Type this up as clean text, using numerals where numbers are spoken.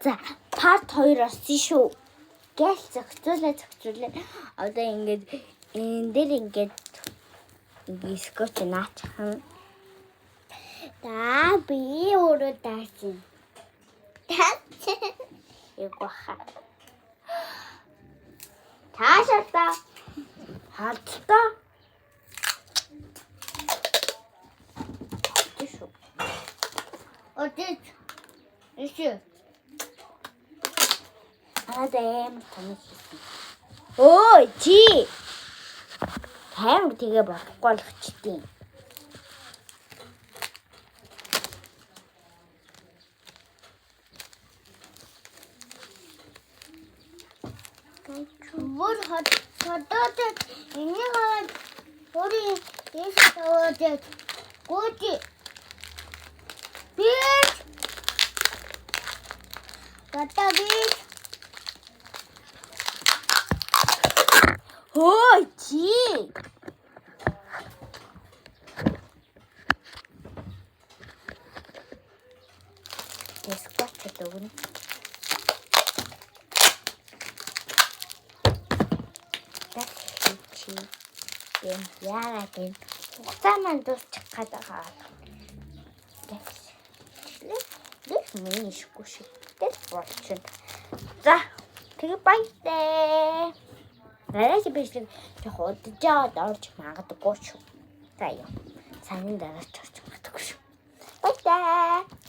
За, part 2 орсон шүү. Гэл зохицуулаа зохицуулаа. Одоо ингээд энэ дээр ингээд ингээд скотч наачихсан. За би өөрөө даасан. Даасан. Эго ха. Таашаа та. Халтаа. Шүү. Одит. Иши. Аа дэм томсон. Ой чи. Тайм тэгээ болохгүй болгочдیں۔ Бүр хот хотод энийг аваад өөрийн иш таваад гүти. Бич. Бата бич. Хөөе чи. Скотч л өгнө. Чи юм яагаад энэ хугацаа маань дуусчих гээд байгаа. Лэх миний шгүй шигтэй болчихно. За тэгээ баяртай. Дараагийн бичлэг жоох удажаад орж магадгүй шүү. За юу. Сангийн дараа ч орж магадгүй шүү. Баяртай.